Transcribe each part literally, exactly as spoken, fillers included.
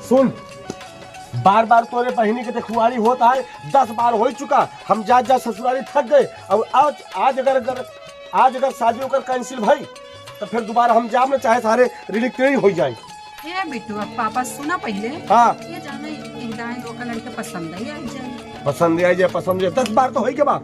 सुन, बार बार तोरे बहिनी के देखुआरी होत है, दस बार होइ चुका। हम जात जात ससुरारी थक गए। अब आज, आज अगर, अगर, आज अगर शादी ओकर cancel भई, तो फिर दोबारा हम जाब न, चाहे सारे रिलीज तेरी होइ जाए। ए बिटुआ, पापा सुना पहिले। हाँ। ये जाना, ये दाएं ओकर लड़के पसंद आई, आई जाए। पसंद आई जाए, पसंद आई जाए, दस बार तो होइ के बा।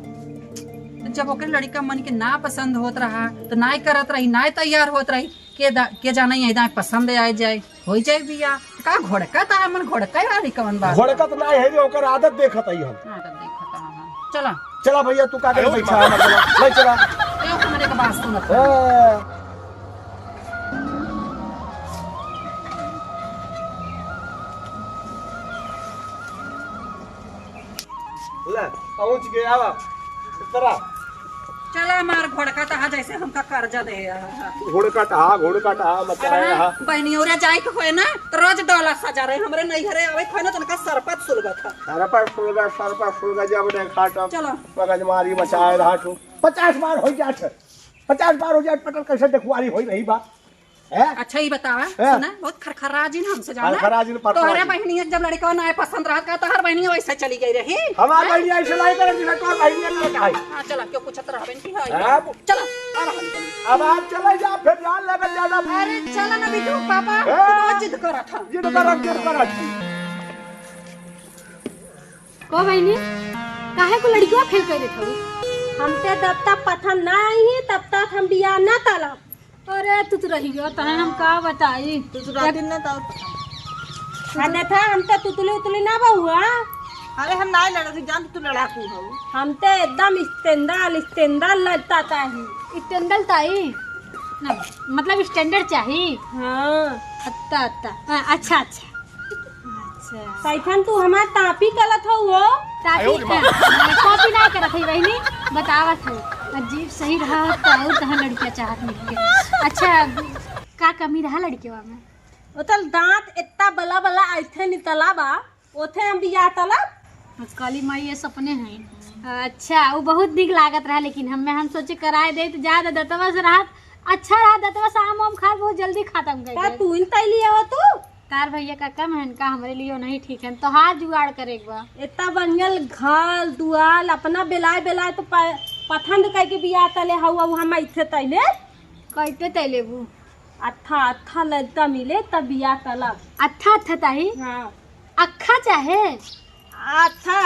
जब ओकर लड़का मन के ना पसंद होत रहा, तो नाय करत रही, नाय तैयार होत रही। के दा-, के जाना ये दाएं पसंद आई जाए, होइ जाए बिया। का घोड़का ता मन घोड़का यारी कवन बात? घोड़का तो नाय है रे, ओकर आदत देखत आई हम। आदत देखत आई हम। चला। चला भैया, तू का करे बैठा है, चला, ले चला। ए, हमरे के बात सुनत है। हाँ। ले, पहुँच गया, आवा। इतरा। चला, हमार घोड़का तहा जैसे हमका कर्जा दे आहा। घोड़का टहा, घोड़का टहा, मत अरे कराया हा। बहनी, ओरे जाए के होए ना, तो रोज डोला सजा रहे, हमरे नैहरे आवे के होए ना, तो उनका सरपत सुलगत है। सरपत सुलगत, सरपत सुलगत, जब देखा तब चलो। मगजमारी मचाए रहा तू। पचास बार होइ जात है, पचास बार होइ जात, पटल कैसे देखुआरी होइ रही बा। हैं? अच्छा, ई बतावा, हैं? सुना, बहुत खरखरा जिन हमसे जाना। खरखरा जिन, पटरा तोहरे जिन। बहिनिया के जब लड़का ना पसंद रहत का, तोहर बहिनिया वैसे चली गई रही। हमार हैं? बहिनिया ऐसे लाई करे, जिसे तोहर बहिनिया करे का है। हाँ, चला, क्यों पूछत रहबे नहीं है? हैं? चला, अब हम चली। अब आप चले जा, फिर जान लगे ज्यादा। अरे, चला ना बिटू, पापा, हैं? तू बहुत जिद करत है। जिद करत, जिद करत। को बहिनी, काहे को लड़किया फेल कर देत हऊ? हमके जब तक पसंद ना आई, तब तक हम बियाह ना तलब। अरे, तुतुरहिया, तहे हम का बताई? तुतुराती न त। आ, देखा, हम तो तुतुली उतुली ना बहुआ। अरे, हम ना लड़त ही, जान तू लड़ाकू हो। हम तो एकदम standard, standard लगता ताही। Standard ताई? ना, मतलब standard चाही? हाँ। अत्ता, अत्ता। हाँ, अच्छा, अच्छा। अच्छा। कैसन तू हमार तापी करत हऊ हो? तापी, आयो रे माँ। हाँ, कॉपी ना करत हई बहिनी, बतावत हई। अजीब सही रहा तो और तहाँ लड़कियाँ चाहत मिल के। अच्छा, का कमी रहा लड़कियों में? ओतल दाँत इतना बला बला ऐठे नितला बा, ओथे हम बियाह तलब। काली माई ये सपने हैं। अच्छा, वो बहुत निक लागत रहा, लेकिन हमें, हम सोचे कराए दे तो ज्यादा दतवा से रहत, अच्छा रहा, दतवा से आम वाम खात बहुत जल्दी खत्म कर का दे। तू इन तैली हो तू? तार भैया का कम है का, हमरे लिए नहीं ठीक है, तोहार जुगाड़ करे के बा। इतना बढ़िया घर दुआर अपना बेलाए बेलाए तो प-, पसंद करके बियाह तले हऊ, अब हम इथे तैले। कैसे तैले बू? अच्छा, अच्छा लड़का मिले तब बियाह तलब। अच्छा, अच्छा ताई? हाँ। अक्खा चाहे? अच्छा,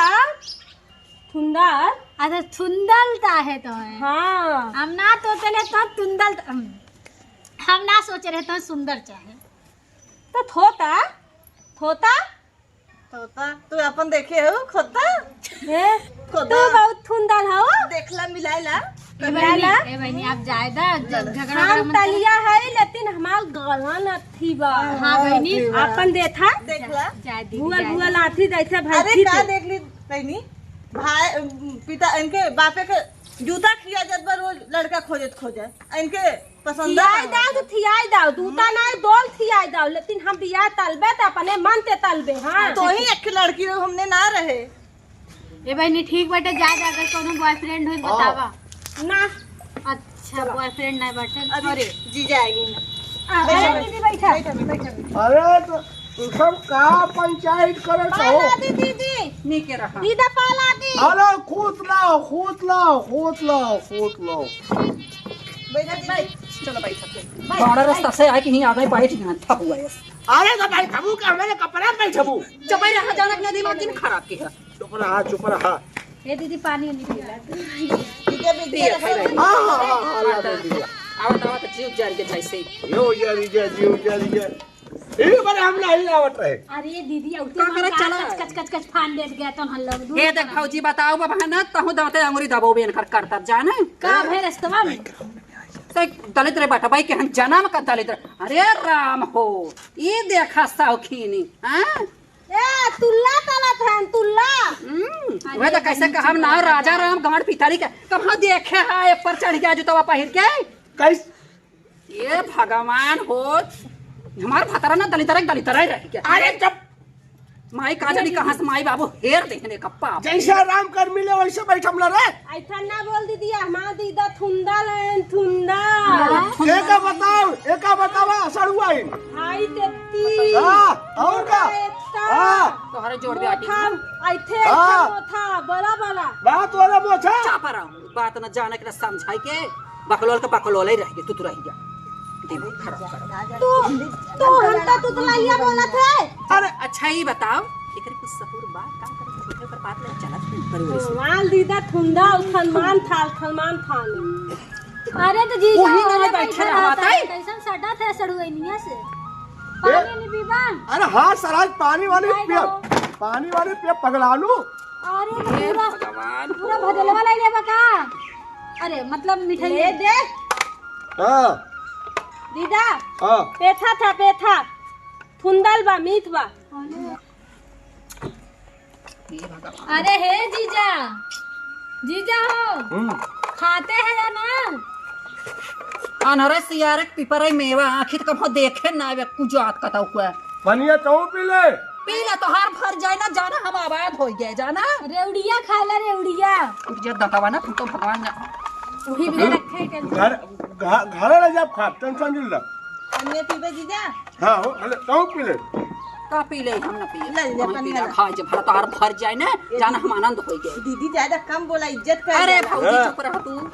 थुंदर। अच्छा, थुंदल ताहे तो है। हाँ। हम ना तो चले तो थुंदल त-, हम, हम ना सोचे रहे तो सुंदर चाहे। तो थोता, थोता। तोता, तू अपन देखे हो खोता? ए, खोता। तू बहुत थुंदल हो। देखला, मिलाइला। ए बहिनी, मिलाइला। ए बहिनी, आप जाए दा, जब झगड़ा हम वगड़ा मत करो। तलिया है, लेकिन हमार गला नथी बा। हाँ बहिनी। हाँ, अपन देखा। देखला। जाए दीदी, भुअल जाए भुअल दीदी। आथी जैसे अरे भैंसी का के। देख ली बहिनी, भाई, पिता, इनके बापे के जूता खिया जात बा, रोज लड़का खोजत खोजत। इनके पसंद खियाई ना दाओ तो खियाई दाओ, दूता ना दोल खियाई दाओ, लेकिन हम बियाह तलबे त अपने मन से तलबे। हाँ। तो ही एक लड़की रहो, हमने ना रहे। ए बहिनी, ठीक बाटे, जा, जा, अगर कोनो boyfriend होई, हाँ। बतावा। ना। अच्छा, चलो। Boyfriend ना बाटे। अरे, अरे। जीजा आएगी ना। आ, बैठा, अरे दीदी, बैठा। बैठा, बैठा। अरे, तो तू सब का पंचायत करत हो? पाला दी दीदी। नीके रहा। दीदा पाला दी। अरे खूत लाओ, खूत लाओ, खूत लाओ, खूत लाओ। बैठा दीदी। चलो बैठा। बड़ा रास्ता से आए कि यहीं आ गए, बैठ गए, थक हुआ है। अरे तो भाई, थकू के हमारे कपड़ा में बैठबू। चुप रहा, जनक नदी में दिन खराब की है। चुप रहा, चुप रहा। ए दीदी, पानी उनी पिला। दीदी, अभी दे रहा है। हाँ, हाँ, हाँ, हाँ, ला दे दिया। आवत, आवत, जीव जर के जैसे। यो जरी जा, जीव जरी जा। ए, बड़े हम नहीं आवत रहे। अरे दीदी, अब तो का करे, चला। कच, कच, कच, कच फान देत गया तो हम लोग दूर हे देख भौजी, बताओ बाबा, ना तहु दांते अंगुरी दबोबे इनकर करतर जाने। का भे रस्तवा में? ते दलित रे बेटा, भाई के हम जनम का दलित रे। अरे राम हो, ई देखा सौखीनी, हाँ? ए, तुल्ला तलत हन, तुल्ला। हम्म, वह तो कैसे कहब ना, राजा राम गमड़ पितारी के, कब हाँ देखे है, ए पर चढ़ गया जुतवा पहिर के? कैस-, ये भगवान हो, हमार भतरा ना दलितरे, दलितरे रह गया। अरे चुप। माई का जानी कहाँ से माई बाबू हेर देहने का पाप। जैसे आराम कर मिले वैसे बैठम ना रे। ऐसा ना बोल दीदी, हमार दीदा थुंदल है, थुंदल। थुंदल। ये का बताओ, एका बतावा, सड़ुआ ही। आई तेती। हाँ, और का? एता। हाँ। तोहरे जोड़ दे आटी। मोथा, आई थे, हाँ। मोथा, बड़ा, बड़ा। बड़ा तोहरे मोथा। चुप रहो, बात न जाने के, न समझाई के, बकलोल के बकलोल ही रह गए, तू, तू रह गया। दिमाग खराब कर। तू, तू हम तो तुतलाइया बोलत है। अरे। अच्छा, ई बताओ, एकरे कुछ सहूर बा, का करे, झूठे पर बात नहीं चलत, पर वैसे। माल दीदा ठुंडा, उठन मान थाल, थल मान थाल। अरे तो जीजा, वही ना ओने बैठे बैठा रहा रहता है, ताई। कैसन सटा थे सड़ुआइनिया से। ए, पानी नहीं पीबा? अरे हाँ सर, आज पानी वानी नहीं पिया, दो। पानी वानी पिया पगलालू। अरे तो हे पूरा, भगवान। पूरा भदलवा लाई लेबा का? अरे मतलब मिठाई ले दे। हाँ। दीदा। हाँ। पेठा था पेठा, फुंदल बा, मीठ बा। अरे हे जीजा, जीजा हो, हम्म। खाते हैं या ना? अनहरे सियारे के पिपरे मेवा, आँखी तो कभो देखे ना आवे, कुजात कतौ कुआ। पनिया तू पी ले। पी ले, तोहार भर जाए ना, जाना हम आबाद हो गए, जाना। रेवड़िया खा ले, रेवड़िया। उठ जा, दतवा ना, तू तो भगवान जा। वही भी रखे है tension। घर, घ-, घर ले जा, खा, tension नहीं ले। पनिया पीबे जीजा? हाँ हो, अरे, तू पी ले। का पी ले, हम ना पिए। ले, ले, हम पनिया पी ले, ले। खा, जब भर, तोहार भर जाए ना, ये जाना दीदी, हम आनंद हो गए। दीदी ज्यादा कम बोला, इज्जत कर अरे जाला। भौजी, हाँ। चुप रह तू।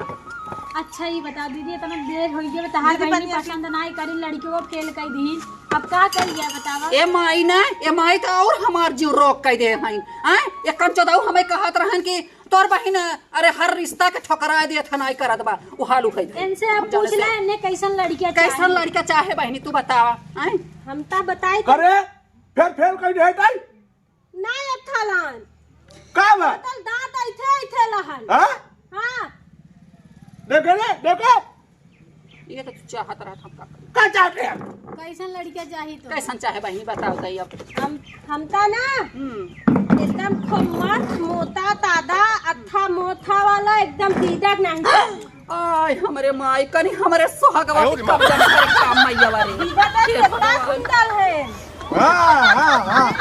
अच्छा, ये बता दीदी, इतना देर हो गया, तोहार दीदी, बहिनी पनिया पी। पसंद ना करी, लड़की को फेल कर दी। अब का करिए बतावा? ए माई ना, ए माई तो और हमार जीव रोक कर दे हैं। हैं? एक कम चौदह हमें कहत रहन कि तोर बहिन, अरे, हर रिश्ता के ठुकराए देत है, नाई करत बा, उ हाल उठाई दे। इनसे आप हम जाने पूछ से ले, इन्हें कैसन लड़कियां कैसन चाहिए? लड़का चाहे बहिनी, तू बतावा, हैं? हम ता बताई तो अरे, फेर फेल कई दे ताई? ना एक थालन। का बा? मतलब दांत ऐथे, ऐथे लहन। हाँ? हाँ। देखे रे, देखो। ये तो तू चाहत रहा था, हम का करी? का चाहते हैं? कैसन लड़का चाही तो? कैसन चाहे बहिनी, बताओ तई अब। हम, हम ता ना, हम्म। एकदम खोमट, मोटा, तादा, अत्था, मोथा वाला, एकदम दीदक नहीं। आय, हमरे माई, कनी हमरे सोहगवा के कब्जा में करे काम मैया वाले। दीदक तो हे कितना भगवान। सुंदर है। हाँ, हाँ, हाँ।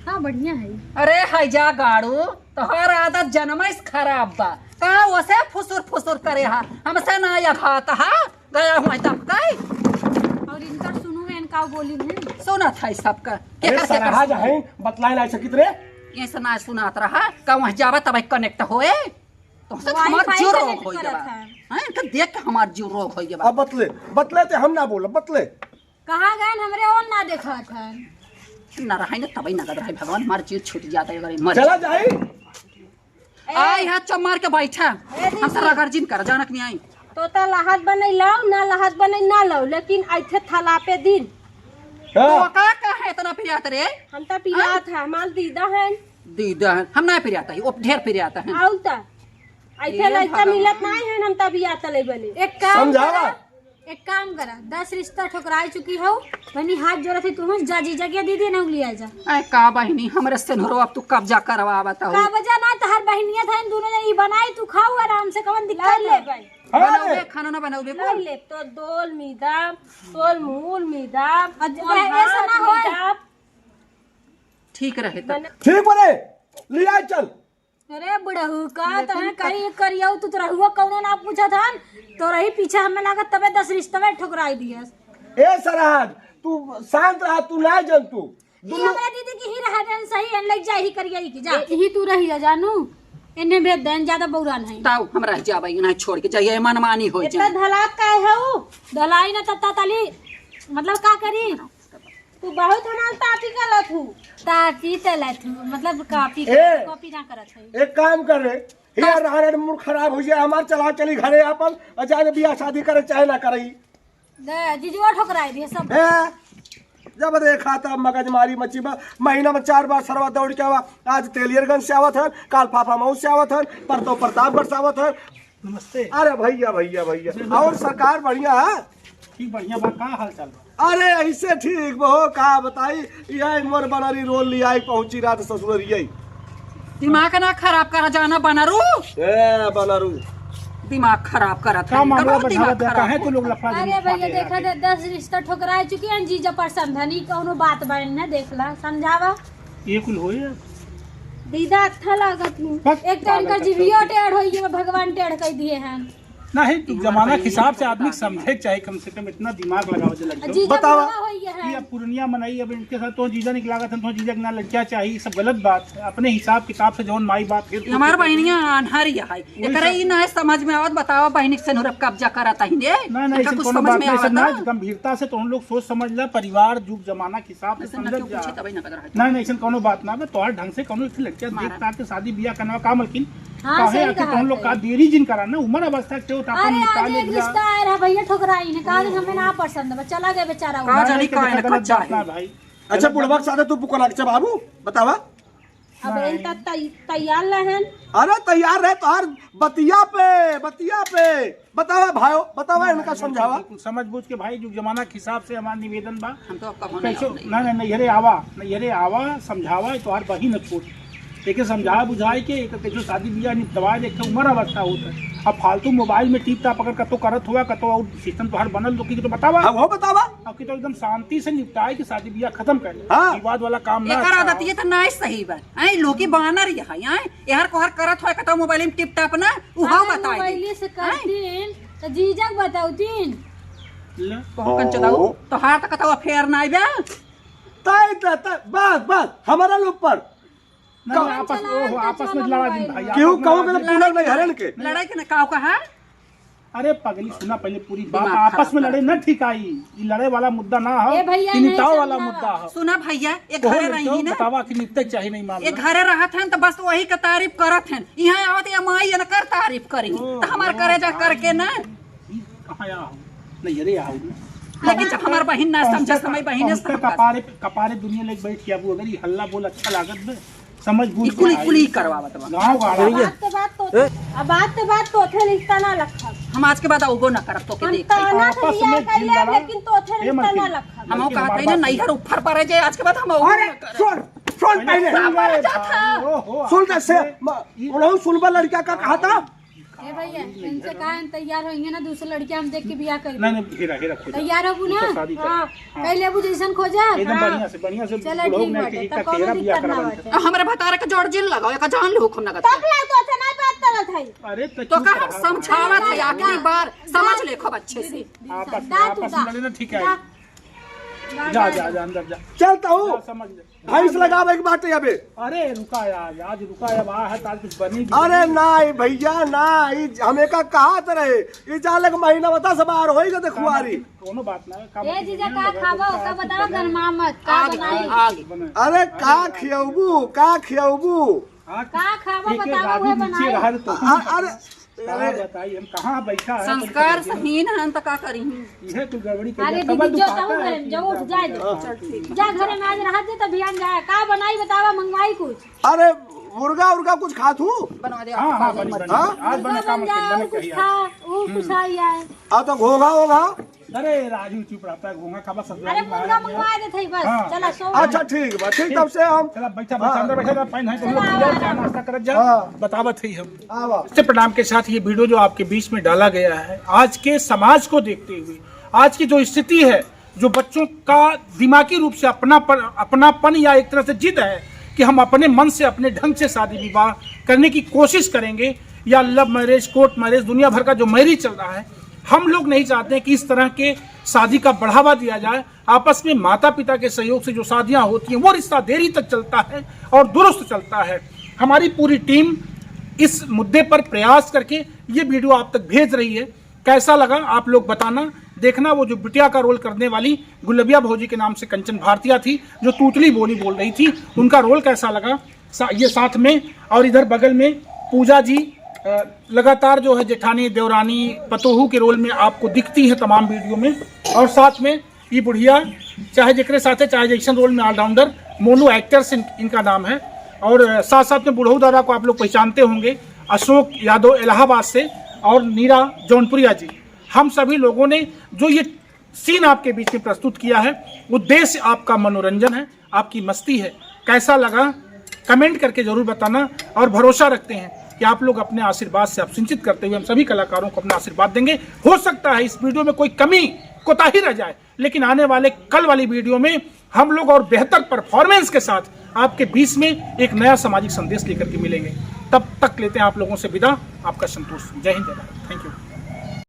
हाँ, बढ़िया है। अरे, है जा गाड़ू, तोहार आदत जनमैस खराब बा। का ओसे फुसुर फुसुर करे हा? हमसे ना यघात हा? गया हुआ तब कई? और इनकर सुनू में इनका बोली है। सुनत है सबका। के अरे कर, के कर सरहा सुनू? जहैं बतलाए ला सकित रे। ये से ना सुनात रहा। का वहाँ जाबा तब connect होए? तो से हमार Wi-Fi जीव रोग connect होई करत गया। है। हैं? इनका देख के हमार जीव रोग होई गया। अब बतले, बतले ते हम ना बोलब, बतले। कहाँ गए हमरे ओन ना देखत है। ना रहे ना तबई नगद रहे भगवान, हमार जीव छूट जाता है अगर मर चला जाई। ए। आई हाथ चमार के बैठा। ए दीदी। हमसे रगड़ जिन कर, जानत नहीं आई। तो ता लहत बनई लाओ, ना लहत बनई ना लाओ, लेकिन ऐथे थाला पे दिन। हाँ। तो का, का है इतना पिरात रे? हम तो पिरात हाँ? है, हमार दीदा है। दीदा है, हम ना पिराता ही, वो ढेर पिराता है। आउ ता। ऐथे ये लड़का भगवान। मिलत नहीं है, हम तब या तले बने। एक काम समझावा। करा, एक काम करा, दस रिश्ता ठुकराई चुकी हो, बनी हाथ जोड़त ही, तुम जा जीजा के दीदी ना लिया जा। ऐ का बहिनी, हमरे सेनुरवा अब तू कब्जा करवावत हो। कब्जा ना, तोहर बहिनिया था, इन दोनों जनी बनाई, तू खाऊ आराम से, कवन दिक्कत ले है? भाई। हाँ। बनाओगे, खाना ना बनाओगे, ले बोल। ले, तो दोल मीदा, तोल मूल मीदा, अज-, तोल ऐसा हाथ ना होए। मीदा। ठीक रहे तब। बना- ठीक बने, लिया चल। अरे बुढ़ऊ, का तोहे कहीं करियऊ, तू तो रहुआ कौनो ना पूछत हन, तो रही पीछे हमें लागत तबे दस रिश्तवे ठुकराई दियस। ए सरहद, तू शांत रहा, तू ना जन तू। ई दुनू हमरा दीदी की ही रहा देन सही, एन लग जा ही करिया ही की जा। ए, ही तू रही जा जानू, एने भेज देन, ज्यादा बौरा नहीं। ताऊ, हम रह जाबे, इन्हें छोड़ के जाइए, मनमानी हो इतना जाए। धलाक का है हऊ? धलाई ना तत्ता तली, मतलब का करी? तू बहुत हमार ताती गलत हूँ। ताती तलत हूँ, मतलब कॉपी, ए, कॉपी ना करत है। एक काम कर रे, हाँ। यार, हमारे मूड खराब हो जाए, हमार चला चली घरे आपन, और जाने बियाह शादी करे चाहे ना करे। ले, जीजुआ ठुकराई दिए सब। ए, जब देखा था मगजमारी मची बा, महीना में चार बार सरवा दौड़ के आवा, आज तेलियरगंज से आवत है, काल फाफा मऊ से आवत है, परतो प्रतापगढ़ से आवत है, नमस्ते। अरे भैया, भैया, भैया, जय और सरकार बढ़िया है? ठीक बढ़िया बा, का हाल चाल बा? अरे ऐसे ठीक बा हो, का बताई, यही मोर बनरी रोल लिया आई पहुंची रात ससुररिये। दिमाग ना खराब करा जाना बनरू। ए बनरू। दिमाग खराब करत का है, मामला करो बतावा दिमाग दे, खराब। काहे तू लोग लफड़ा अरे झगड़ा भैया, पाके देखा आके? दे, दस रिश्ता ठुकराए चुकी हैं, जीजा पसंद है नहीं, कौनो बात बहन ने देख ला, समझावा। ये कुल होई है? दीदा अच्छा लागत नहीं। बस, एक तो इनकर पागल जीभियो करते। टेढ़ होई गई, भगवान टेढ़ कर दिए हैं। नहीं, तो जमाना के हिसाब से आदमी समझे के चाही, कम से कम इतना दिमाग लगावे के लग जाओ। जीजा बतावा। बुढ़वा हो गया है। ये अब पुरनिया मनई, अब इनके साथ तो जीजा निकला था, तो जीजा के ना लड़कियां चाहिए, सब गलत बात है। अपने हिसाब किताब से जौन माई बाप फिर ये हमार बहिनिया अन्हरिया है, वही एकरा सब। ई ना समझ में आवत, बतावा बहिनी के सेनुरा पे कब्जा करत है ने, ना, ना, इनका ऐसन कुछ कोनो समझ बात में नहीं, सब आवत ना, है? गंभीरता से तो हम लोग सोच समझ ला, परिवार, जुग, जमाना के हिसाब से ऐसन समझ लड़कियों जा। पूछे तबे ना कदर है। ना, ना, ऐसन कोनो बात ना बा, तोहार ढंग से कोनो एक लड़किया मारा। देख ताक के शादी बियाह करना काम, लेकिन हाँ, काहे सही आखिर कहा तुम लोग है। का देरी जिन कराना, उम्र अवस्था के होता, अपन अरे, निपटा आज ले एक जा। रिश्ता आया रहा भैया, ठुकराई ने कहा कि हमें ना पसंद बा, चला गया बेचारा वो। का ना, जानी नहीं, का देखा इनका गलत बात चाही। ना भाई। अच्छा, गलत बुढ़वा बात। के साथे तू पुकला के बाबू, बतावा। अब नहीं। इन तक तै-, तैयार रहन। अरे, तैयार रहे तोहार बतिया पे, बतिया पे। बतावा भाई, बतावा, इनका समझावा। बिल्कुल समझ बूझ के भाई, जुग जमाना के हिसाब से हमार निवेदन बा। हम तो आपका होने कैसो, वाला नहीं। नहीं, नहीं, नैहरे आवा, नैहरे आवा, समझावा, तोहार बहिन है छोट। एके समझा बुझाए के, एक कैसो शादी बियाह निपटवा दे, एक उम्र अवस्था होत है। अब फालतू मोबाइल में टीप टाप अगर कतो करत हुआ, कतो और सिस्टम तोहार बनल, लोग की तो बतावा। अब हो बतावा। अब की तो एकदम शांति से निपटाए के शादी बियाह खत्म कर ले। हाँ। विवाद वाला काम ना एकर अच्छा आदत हो। ये तो ना सही बा। आई लोकी बानर यहाँ, आई एहर कोहर करत होए, कतो मोबाइल में टिप टाप ना, उहाव अगर बताई दे। मोबाइल से आई। करतीन, तो जीजा के बताउतीन। ले। कहो कंचदाऊ, ओ। तोहार तो कतो अफेयर ना आइबे। तय, तय, तय, बस, बस, हमारा लोग पर। नहीं, कौन आपस, चलाए ओहो, तो आपस में चलाए लड़ा दिन मोबाइल? भाई, केहू आपस में कहो लड़ा के दिन। पूनम नहीं हरन के। लड़ाई के ना काव कहा? अरे पगली, सुना पहले पूरी बात, दिमाग आपस खराब में लड़े करत ना ठीक आई, ई लड़े वाला मुद्दा ना हो, ए भैया, ई नहीं निपटाव वाला समझा। मुद्दा हो। सुना भैया, एक बोल घरे तो रही ना। बतावा कि निपटे के चाही नहीं मामला। एक घरे रहत हन तो बस वही का तारीफ करत हन, यहाँ आवत या माई इनकर तारीफ करी, ओ, तो हमार ओ, करेजा भाई, करके ना। ई कहाँ आओ? नहीं, अरे आओ ना। लेकिन जब हमार बहिन ना समझे, समय बहिने से कपारे, कपारे दुनिया लेके बैठ गया, वो अगर ई हल्ला बोल अच्छा लागत बे। समझ बूझ इकुल, के इकुल आई। ही करवावत बा। गाँव गाड़ा। भैया। बात तो बात तो, ए? अब बात तो बात तो थे रिश्ता ना रखब। हम आज के बाद अउबो ना करब तो के हम देख। ताना से आपस बियाह में कर जिन लिया, लड़ा, लेकिन तो थे ए रिश्ता ना मलकिन, रखब। हम मलकिन, कहत हमार हई ना, बात नैहर सुनो। ऊपर परे जे आज के बाद हम अउबो अरे, ना करब। सुन, सुन पहले। ऊपर पर जाता। ओहो, सुन आपस कैसे, में म-, ई उन्होंने सुनबा लड़का का कहा था? ए भैया, इनसे कहा हम तैयार होइहैं ना, दूसरे लड़कियां हम देख के बियाह कर नहीं, देब। नहीं, हीरा, हीरा खोजा। तैयार होबू ना? इनका शादी कर। हाँ, हाँ। कह लेबू जैसन खोजा। एकदम हाँ। बढ़िया से, बढ़िया से चला बुढ़ऊ ठीक नहीं बाटे, कि तब इनका कौनो तेरा बियाह दिक्कत ना करवा होई। देते। हमरा भतारे के जोड़ जिन लगाओ, एक जान लो खूब नगद। तब ला तो अच्छा नहीं बात करत है। अरे तो तो चुप का रहा, हम समझावत है आखिरी बार, समझ ले खूब अच्छे से। दीदी, आपस में, दा तू आपस में दा। लड़े ना ठीक है। दा। जा, जा, जा, अंदर जा। चलता हूँ। जा, समझ ले। भैंस लगावे के बाटे अबे। अरे रुका यार, आज रुका, अब आ है, ताल कुछ बनी भी अरे नहीं। ना, ई भैया ना, ई हमें का कहा त रहे, ई जाले के महीना बता सब आर होई गए खुआरी। कोनो बात ना, काम ए जीजा, का खाबो, का बताओ, गरमा मत, का बनाई? आग। अरे का खियौबू, का खियौबू? हाँ, का खाबो, एक एक बताओ, आदमी उहे नीचे बनाई। रहा तो अ-, अरे, का अरे। बताई, हम कहाँ बैठा है, संस्कार कुछ सहीन है, हम तो का करी? इहे कुल गड़बड़ी कर अरे दिया, दीदी, समझ जो पाता तू है घर में, कि जो उठ जाए, हाँ, चल ठीक। जा घर में आज रह दे, तब बिहान जाए। का बनाई, बतावा, मंगवाई कुछ? अरे, मुर्गा, उर्गा कुछ खात हूँ? बनवा दे, हाँ, हाँ, बनी, बनी। हाँ? आज मुर्गा बना, काम बन जाए, बने कुछ कही खा, आज। वो कुछ हम्म। आ जाए। आ, तो घोघा, वोघा? अरे राजू, चुप रहता है, घोंघा खाबा ससुराल अरे में मुर्गा आया है। मंगवा देत हई बस, हाँ। चला सो। अच्छा ठीक बा, ठीक, ठीक। तब से हम चला बैठा, बैठा, हाँ। अंदर बैठा, जा, पानी है, चला, चला, आवा। नाश्ता करत जा, हाँ। बतावत हई हम। आवा। नमस्ते, प्रणाम के साथ ये वीडियो जो आपके बीच में डाला गया है, आज के समाज को देखते हुए, आज की जो स्थिति है, जो बच्चों का दिमागी रूप से अपनापन, अपनापन या एक तरह से जिद है कि हम अपने मन से, अपने ढंग से शादी विवाह करने की कोशिश करेंगे, या लव मैरिज, कोर्ट मैरिज, दुनिया भर का जो मैरिज चल रहा है, हम लोग नहीं चाहते कि इस तरह के शादी का बढ़ावा दिया जाए। आपस में माता पिता के सहयोग से जो शादियां होती हैं, वो रिश्ता देरी तक चलता है और दुरुस्त चलता है। हमारी पूरी टीम इस मुद्दे पर प्रयास करके ये वीडियो आप तक भेज रही है। कैसा लगा आप लोग बताना। देखना, वो जो बिटिया का रोल करने वाली गुलबिया भौजी के नाम से कंचन भारतीया थी, जो तूतली बोली बोल रही थी, उनका रोल कैसा लगा। सा-, ये साथ में और इधर बगल में पूजा जी, अ, लगातार जो है जेठानी, देवरानी, पतोहू के रोल में आपको दिखती हैं तमाम वीडियो में। और साथ में ये बुढ़िया, चाहे जेकरे साथे, चाहे जैसन रोल में ऑलराउंडर, मोनू एक्टर्स इन-, इनका नाम है। और, अ, साथ साथ में बुढ़ऊ दादा को आप लोग पहचानते होंगे, अशोक यादव इलाहाबाद से और नीरा जौनपुरिया जी। हम सभी लोगों ने जो ये सीन आपके बीच में प्रस्तुत किया है, उद्देश्य आपका मनोरंजन है, आपकी मस्ती है। कैसा लगा, कमेंट करके जरूर बताना और भरोसा रखते हैं कि आप लोग अपने आशीर्वाद से आप सिंचित करते हुए हम सभी कलाकारों को अपना आशीर्वाद देंगे। हो सकता है इस वीडियो में कोई कमी, कोताही रह जाए, लेकिन आने वाले कल वाली वीडियो में हम लोग और बेहतर परफॉर्मेंस के साथ आपके बीच में एक नया सामाजिक संदेश लेकर के मिलेंगे। तब तक लेते हैं आप लोगों से विदा। आपका संतोष। जय हिंद, जय भारत। थैंक यू।